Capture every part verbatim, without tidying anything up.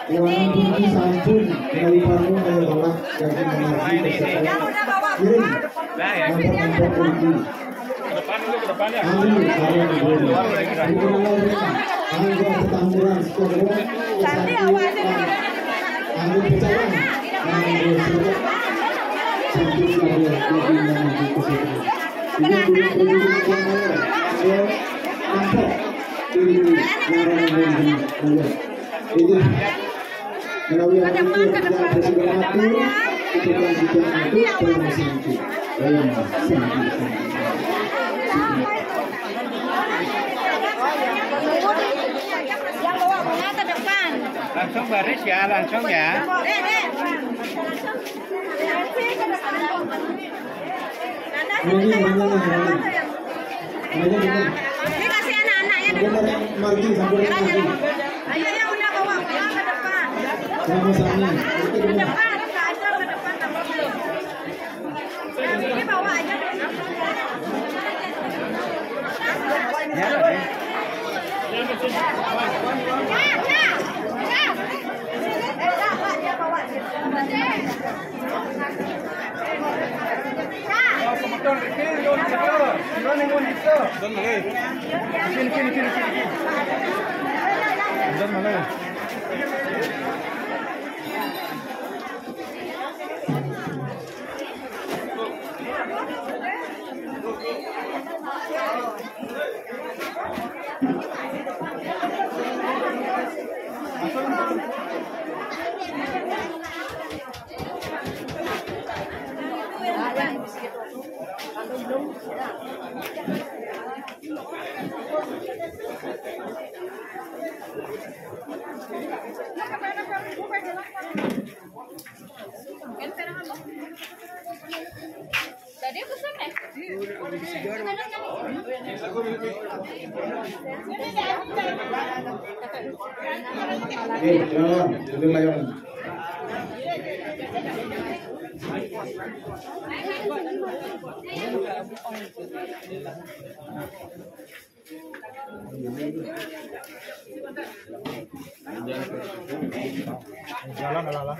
Ruangan tinggi sampun, dari bangun dari bawah, dari mengaji ke sekolah. Kirim, nampak-nampak tinggi. Kami, kami, kami, kami, kami, petamburan, sekolah, kami, pecahan, kami, surat, sampai kami, kami, mengaji ke sekolah. Ini guru-guru yang nampak. Ini, ini, ini, ini. Menawi yang bersiap, yang bersiap atur, itu yang kita atur, dalam satu. Dalam satu. Yang bawa bunga ke depan. Langsung baris ya, langsung ya. Dek, dek. Ini, ini, ini, ini. Ini kasih anak-anaknya dulu. Margi, sampai margi. Ayo, ya, udah bawa pulang ke depan. Sama-sama. Ke depan, Kak Aca, ke depan, Kak Aca. Ini bawa aja dulu. Ya, oke. Sini, sini, sini, sini. Sini, sini. Tadi pesan ya? Eh, jalan, jalan layan. Jalan ala-ala.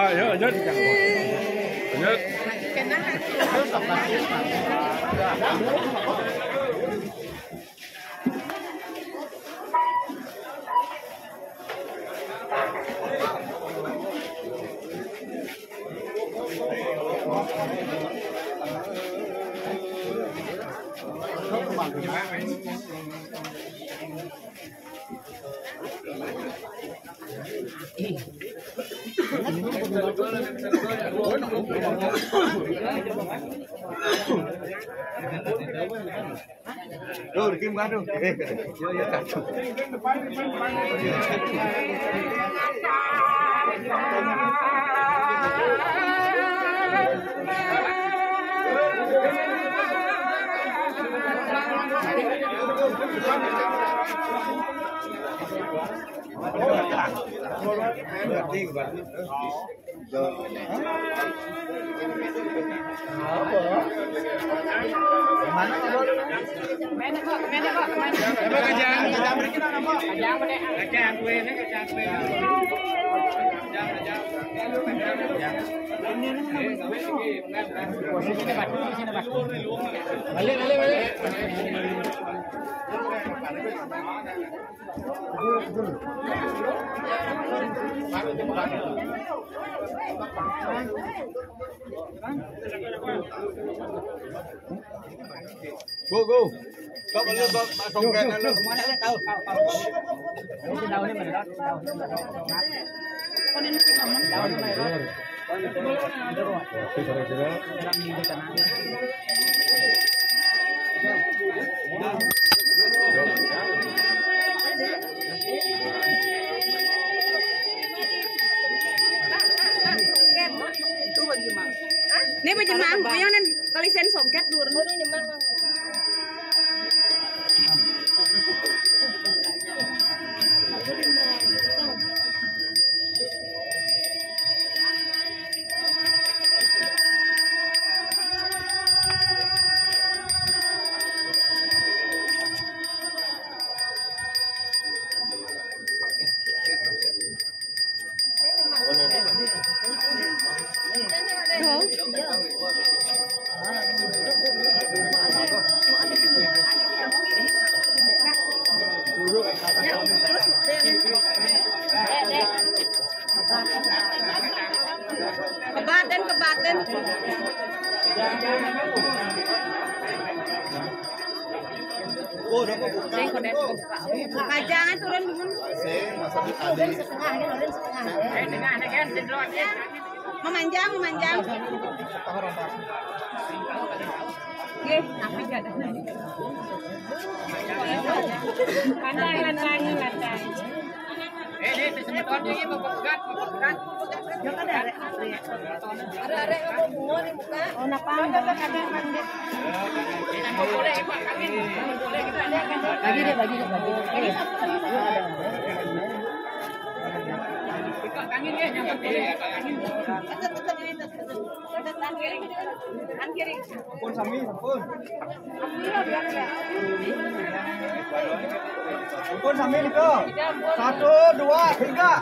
Ya, lanjut. Lanjut. Tuh, Kim, aduh. Eh, yo, yo, kacau. Balik, balik, balik. Go, go. Kau boleh bawa masuk ke dalam. Ini baju mang, ayo nen kalisen songket dur. Kebaten, kebaten. Oh, udah kok buka. Kacangnya turun, turun. Sing, masa di tadi. Setengah, ya, turun setengah. Eh, tengah, nih, kan, jendrot, ya. Memanjang, memanjang. Nggih, tapi jadah. Lantai, lantai, lantai. Eh, ini semeton ini mau pegat, mau pegat. Ada, ada yang mau bunga nih, buka. Oh, napa? Bagi deh, bagi deh, bagi. Ini satu lagi. Buka kangin ya, jangan boleh. Tetap, tetap ini, tetap. Ampun sami, ampun. Ampun sami nika. Satu, dua, tiga.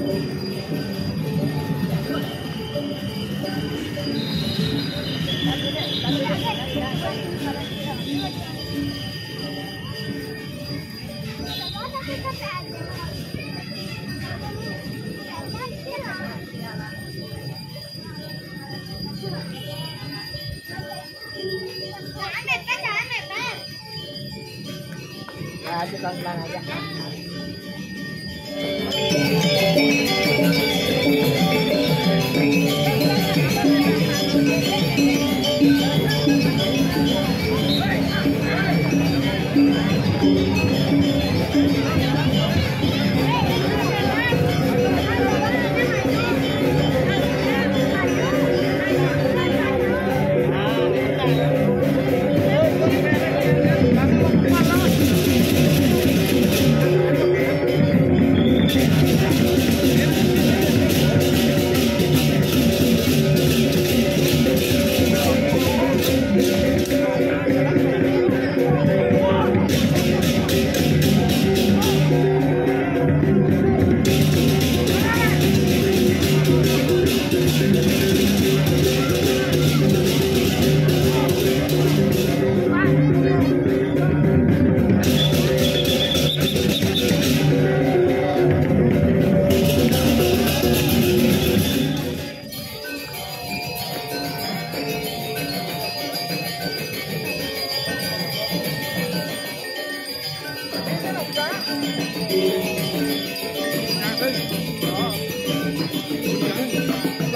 Nah, itu pelan-pelan aja.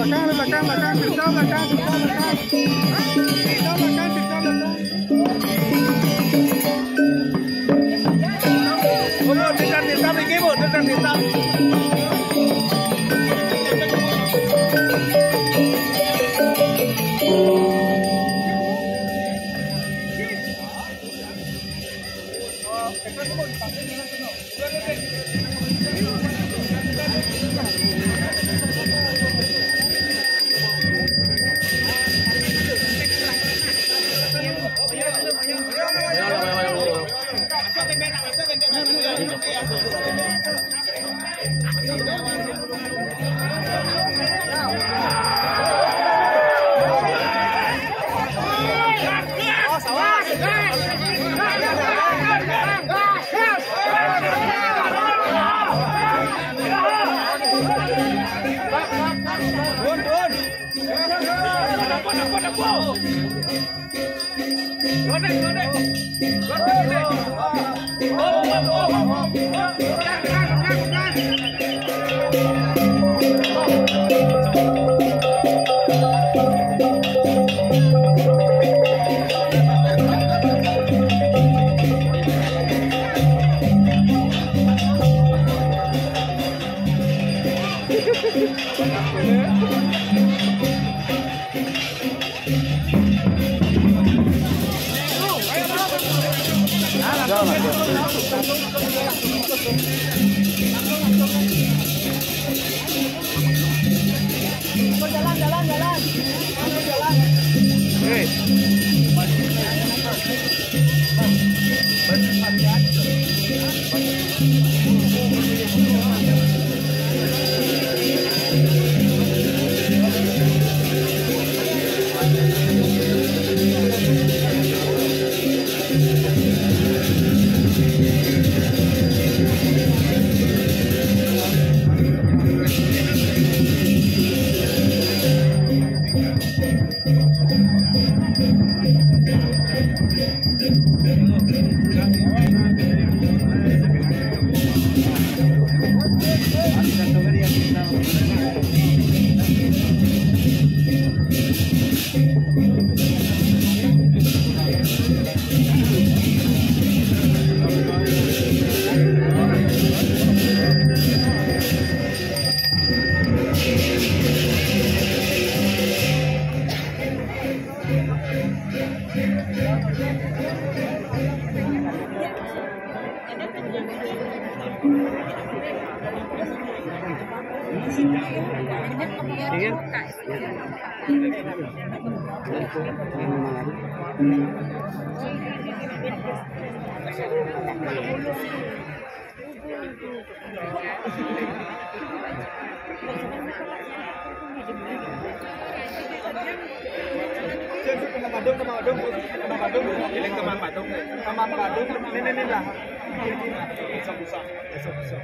Belakang, belakang, belakang, belakang, belakang, belakang. Belakang, belakang, belakang. Ibu, tetap, tetap, Ibu, tetap, tetap. Jalan, jalan, jalan. Jalan. Oke. Dong, kemang dong, kemang dong, kemang dong, kemang dong, ini, ini, ini lah. Bisa, bisa, bisa, bisa.